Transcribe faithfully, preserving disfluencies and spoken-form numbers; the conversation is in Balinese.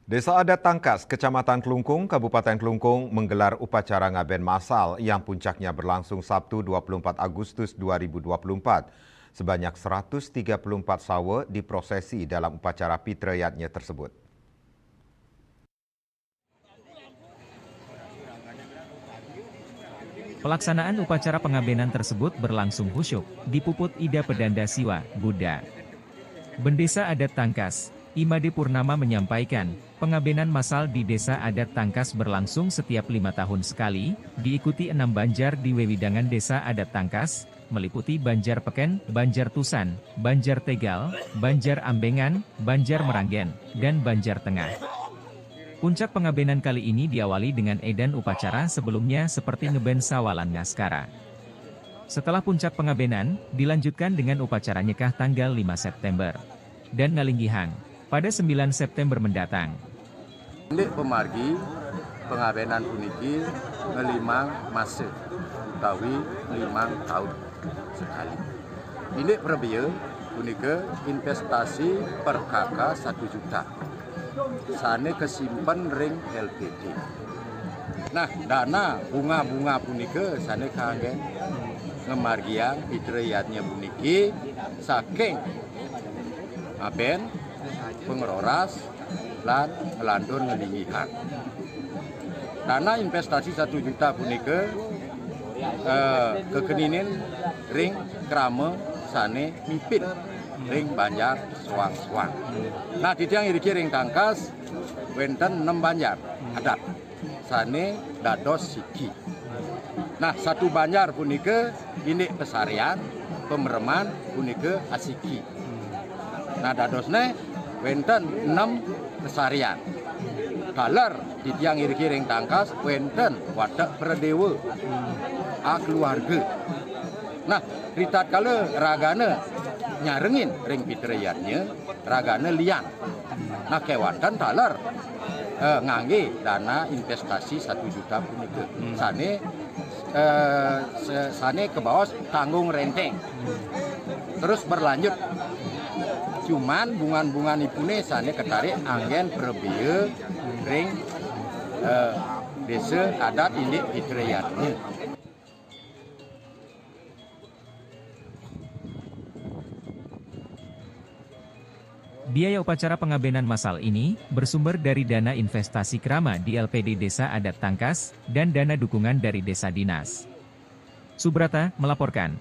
Desa Adat Tangkas, Kecamatan Klungkung, Kabupaten Klungkung menggelar upacara ngaben masal yang puncaknya berlangsung Sabtu dua puluh empat Agustus dua ribu dua puluh empat. Sebanyak seratus tiga puluh empat sawa diprosesi dalam upacara pitrayatnya tersebut. Pelaksanaan upacara pengabenan tersebut berlangsung khusyuk, dipuput Ida Pedanda Siwa, Buddha. Bendesa Adat Tangkas, Imade Purnama menyampaikan, pengabenan masal di Desa Adat Tangkas berlangsung setiap lima tahun sekali, diikuti enam banjar di wewidangan Desa Adat Tangkas, meliputi Banjar Peken, Banjar Tusan, Banjar Tegal, Banjar Ambengan, Banjar Meranggen, dan Banjar Tengah. Puncak pengabenan kali ini diawali dengan edan upacara sebelumnya seperti ngeben sawalan ngaskara. Setelah puncak pengabenan, dilanjutkan dengan upacara nyekah tanggal lima September dan ngalinggihang pada sembilan September mendatang. Indik pemargi pengabenan puniki ngelimang masa utawi limang tahun sekali. Indik prebea punika investasi perkaka satu juta sane kesimpen ring L P D. Nah, dana bunga-bunga punika sane kangge ngamargiang pitrayatnya puniki saking aben, pengeroras, lan ngelantur ngelinggihang. Dana investasi satu juta punika eh, kekeninin ring krama sane mipit ring banjar soang-soang. Nah, titiang iriki ring Tangkas wenten enam banjar adat sane dados siki. Nah, satu banjar punika indik pesarian, pemreman punika asiki. Nah, dadosne wenten enam pesarian. Taler titiang iriki ring Tangkas wenten watek pradewa, a keluarga. Nah, ritatkala ragane nyarengin ring pitrayatnya, ragane lian. Nah, kewanten taler eh, ngangge dana investasi satu juta punika. Sane eh, se- sane kebaos tanggung renteng. Terus berlanjut. Cuman bungan-bungan ipune sane ketarik anggen prebea ring eh, desa adat indik pitrayatnya. Biaya upacara pengabenan masal ini bersumber dari dana investasi krama di L P D Desa Adat Tangkas dan dana dukungan dari Desa Dinas. Subrata melaporkan.